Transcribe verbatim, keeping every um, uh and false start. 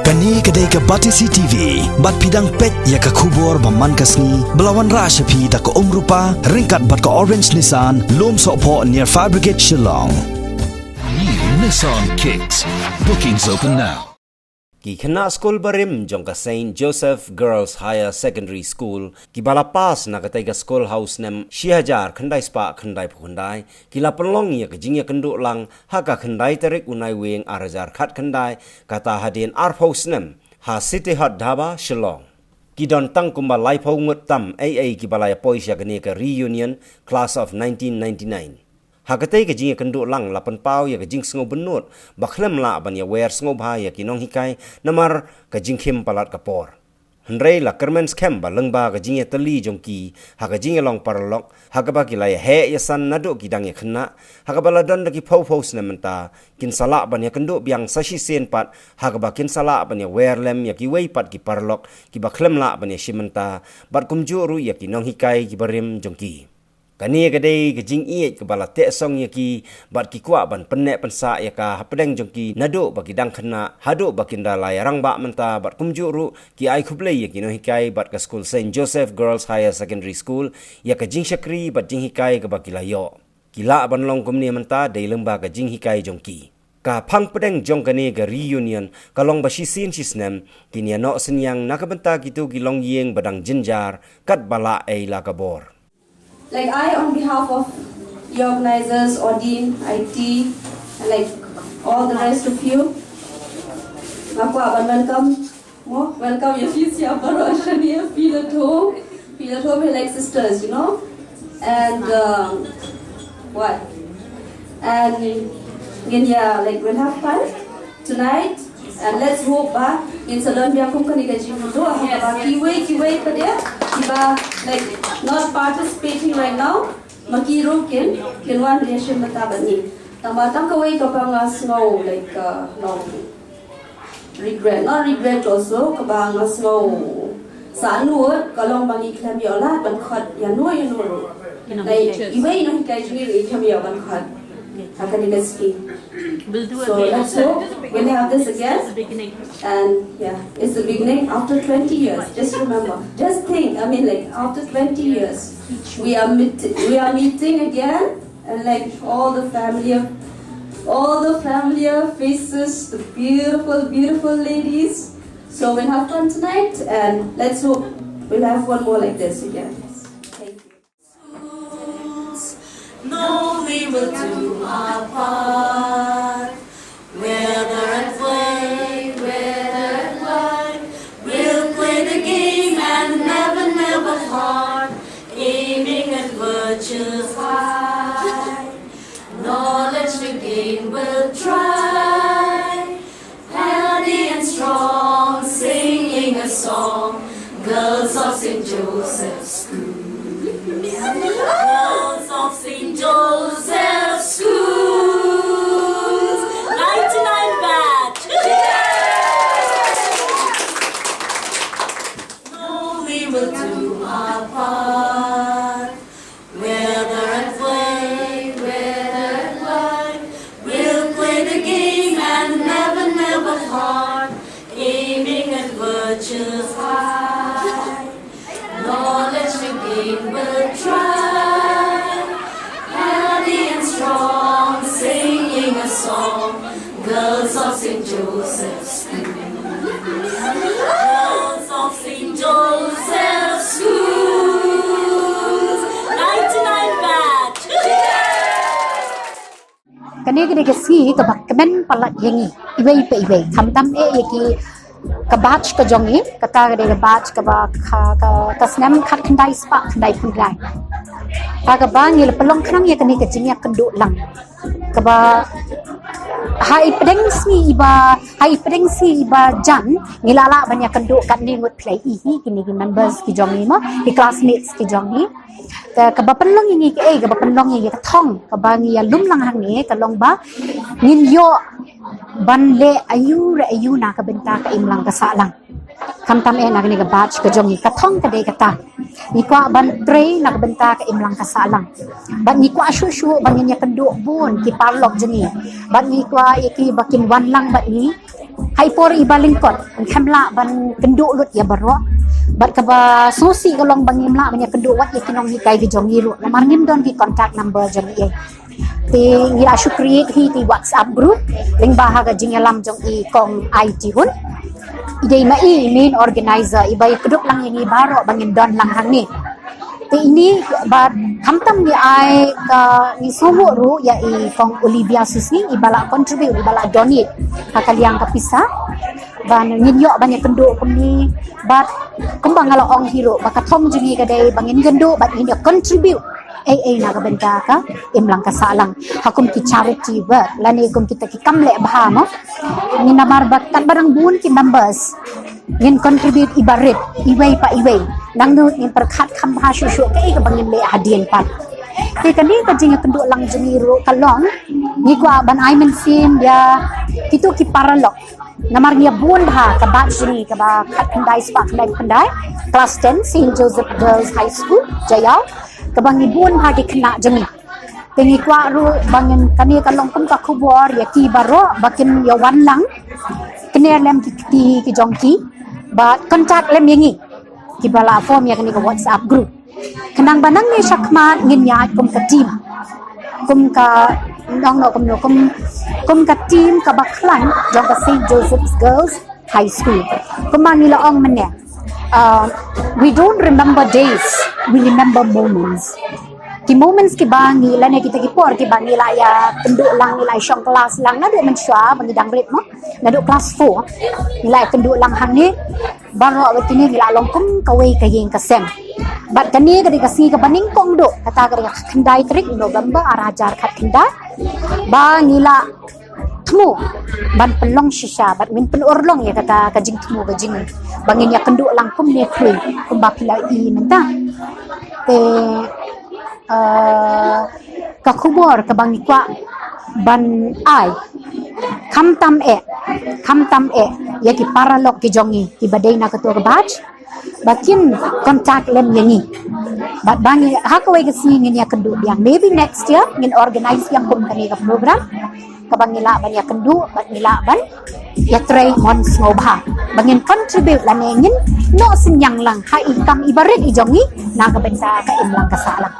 Kane ka dei ka Batesi T V, bad phi dang peit ïa ka khubor ba man ka sngi, ba la wanrah sha phi da ka Umrupa, ryngkat bad ka Orange Nissan, Lumsohphoh near Fire Brigade, Shillong. New Nissan Kicks. Bookings open now. Ki khynnah skul barim jong ka Saint Joseph Girls Higher Secondary School, kiba la pass na katei ka skul ha u snem shi hajar khyndai spah khyndai phew khyndai, ki la pynlong ïa ka jingïakynduh lang ha ka khyndai tarik u Naiwieng ar hajar khatkhyndai, kata hadien arphew snem, ha City Hut Dhaba, Shillong. Ki don tang kumba laiphew ngut tam eiei kiba la ïapoi sha kane ka reunion class of nineteen ninety-nine. Ha katei ka jingïakynduh lang la pynpaw ïa ka jingsngewbynnud ba khlem lah ban ïawer sngewbha ïa ki nonghikai namar ka jingkhim palat ka por. Hynrei la kyrmen skhem ba lyngba ka jingïatylli jong ki ha ka jingïalong paralok, ha kaba ki la ïaheh ïasan naduh ki dang ïakhynnah, ha kaba la don da ki phew phew snem mynta, kin sa lah ban ïakynduh biang sa shisien pat, ha kaba kin sa lah ban ïawer lem ïa kiwei pat ki paralok kiba khlem lah ban ïashim bynta, bad kumjuh ruh ïa ki nonghikai kiba rim jong ki. Kane ka dei ka jingïeit kaba la tehsong ïa ki, bad ki kwah ban pynneh pynsah ïa ka hapdeng jong ki naduh ba ki dang khynnah haduh ba kin da la ïarangbah mynta, bad kumjuh ruh ki ai khublei ïa ki nonghikai bad ka skul Saint Joseph Girls Higher Secondary School ïa ka jingshakri bad jinghikai kaba ki la ïoh. Ki lah ban long kumne mynta dei lyngba ka jinghikai jong ki. Ka phang pdeng jong kane ka reunion ka long ba shisien shisnem kin ïanoh synñiang na ka bynta kito ki longïing ba dang jynjar katba lah ei la ka bor. Like I, on behalf of the organizers, Odin, I T, and like all the rest of you, nga kwah ban welcome mo, welcome ïa phi sha baroh shane, feel at home, feel at home, we're like sisters, you know, and um, what, and ngin ïa, like, we'll have fun tonight, and let's hope ba ngin sa don biang kum kane ka jingmut ha kaba kiwei kiwei pat de kiba, like, not participating right now, ma ki ruh kin, kin wan ïashim bynta bad ngi. Tang ba tang kawei kaba nga sngew, like, uh, no, regret, not regret also, kaba nga sngew sahnud ka long ba ngi khlem ïoh lad ban khot ïano ïano ruh. Nai iwei nonghikai jong ngi ruh i khlem ïoh ban khot ha kane ka sngi. So let's hope we'll have this again. And yeah, it's the beginning after twenty years. Just remember, just think, I mean, like, after twenty years, we are meet, we are meeting again, and like all the familiar, all the familiar faces, the beautiful, beautiful ladies. So we'll have fun tonight, and let's hope we'll have one more like this again. Thank you. Schools, know we will do our part. Whether at play, whether at work, we'll play the game and never, never part. Aiming at virtue's high, knowledge to gain we'll try. Healthy and strong, singing a song. Girls of Saint Joseph's School. Girls of Saint Joseph's School. Ninety-nine batch. No, we will do our part. Whether at play, whether at work, we'll play the game and never, never part. Aiming at virtue's high, knowledge to gain we'll try. Healthy and strong, singing a song. Girls of Saint Joseph's School. Girls of Saint Joseph's School. Ninety-nine batch. Kane ka dei ka sngi kaba kmen palat ïa ngi iwei pa iwei, khamtam eh ïa ki ka batch ka jong ngi, kata ka dei ka batch kaba ka, ka, ka snem khatkhyndai spah khyndai phew khyndai. Kata kaba ngi la pynlong khnang ïa kane ka jingïakynduh lang. Kaba ha i pdeng sngi iba, ha i pdeng sngi iba jan ngi la lah ban ïakynduh katne ngut phi la ïohi, kine ki members ki jong ngi mo, ki classmates ki jong ngi. Te kaba pynlong ïa ngi kaei, kaba pynlong ïa ngi ka thong kaba ngi ïalum lang hangne ka long ba ngin ïoh ban leh aiu re aiu na ka bynta ka imlang ka sahlang. Khamtam eh na kane ka batch ka jong ngi, ka thong ka dei kata. Ngi kwah ban trei na ka bynta ka imlang ka sahlang. Bad ngi kwah shuh shuh ba ngin ïakynduh bun ki paralok jong ngi. Bad ngi kwah ïa ki ba kin wan lang bad ngi. ha i por iba lyngkot, ngim lah ban kynduh lut ïa baroh. Bad kaba sngewsih ka long ba ngim lah ban ïa kynduh wat ïa ki nonghikai ki jong ngi ruh, namar ngim don ki contact number jong i. Te ngi la shu create hi te WhatsApp group lyngba ha ka jingïalam jong i Kong Ai Tihun. I dei ma i main organizer, iba ïa kdup lang ïa ngi baroh ba ngin don lang hangne. Te ini bad khamtam ngi ai ka, ngi sngewbha ruh ïa i Kong Olivia Susngi, iba la contribute, iba la donate ha ka liang ka pisa. Ban ngin ïoh ban ïa kynduh kumne, bad kumba nga la ong hi ruh ba ka thong jong ngi ka dei ba ngin kynduh bad ngin ïa contribute ei ei na ka bynta ka imlang ka sahlang, ha kum ki charity work lane kum kita ki kam leh bha mo. Ngi namar ba katba dang bun ki members, ngin contribute iba rit, iwei pa iwei. Nangno ngin pyrkhat kham bha shuh shuh kaei kaba ngin leh hadien pat. Te kane ka jingïakynduh lang jong ngi ruh ka long, ngi kwah ban ai mynsiem ïa kito ki paralok. Namar ngi ïa bun bha ka batch jong ngi kaba khatkhyndai spah khyndaiphew khyndai, class ten, Saint Joseph Girls High School, Jaïaw, kaba ngi bun bha ki khynnah jong ngi. Te ngi kwah ruh ba ngin, kane ka long kum ka khubor ïa ki baroh ba kin ïa wan lang, kner lem ki kti ki jong ki, bad contact lem ïa ngi kiba la form ïa kane ka WhatsApp group. Khnang ba nangne shakhmat ngin ïaid kum ka team, kum ka nongno kumno, kum, kum ka team kaba khlaiñ jong ka Saint Joseph's Girls High School. Kumba ngi la ong mynne, uh, we don't remember days, we remember moments. Ki moments kiba ngi, lane kita ki por kiba ngi la ïakynduh lang, ngi la shong klas lang naduh mynshuwa ba ngi dang rit mo, naduh klas four ngi la ïakynduh lang hangne. Baroh kine ngi la long kum kawei ka ïing ka sem. Bad kane ka dei ka sngi kaba nyngkong duh, kata ka dei ka khyndai tarik November ar hajar khatkhyndai, ba ngi la thmu ban pynlong shisha bad ngin pynurlong ïa kata ka jingthmu ka jong ngi ba ngin ïakynduh lang kumne khlem kumba phi la ïohi mynta. Te, uh, ka khubor kaba ngi kwah ban ai, khamtam eh, khamtam eh ïa ki paralok ki jong ngi kiba dei na kato ka batch, ba kin contact lem ïa ngi. Bad ba ngi ha kawei ka sngi ngin ïakynduh biang. Maybe next year ngin organize biang kum kane ka program kaba ngi lah ban ïakynduh bad ngi lah ban ïatrei mon sngewbha ba ngin contribute lane ngin noh synñiang lang ha i kam iba rit i jong ngi na ka bynta ka imlang ka sahlang.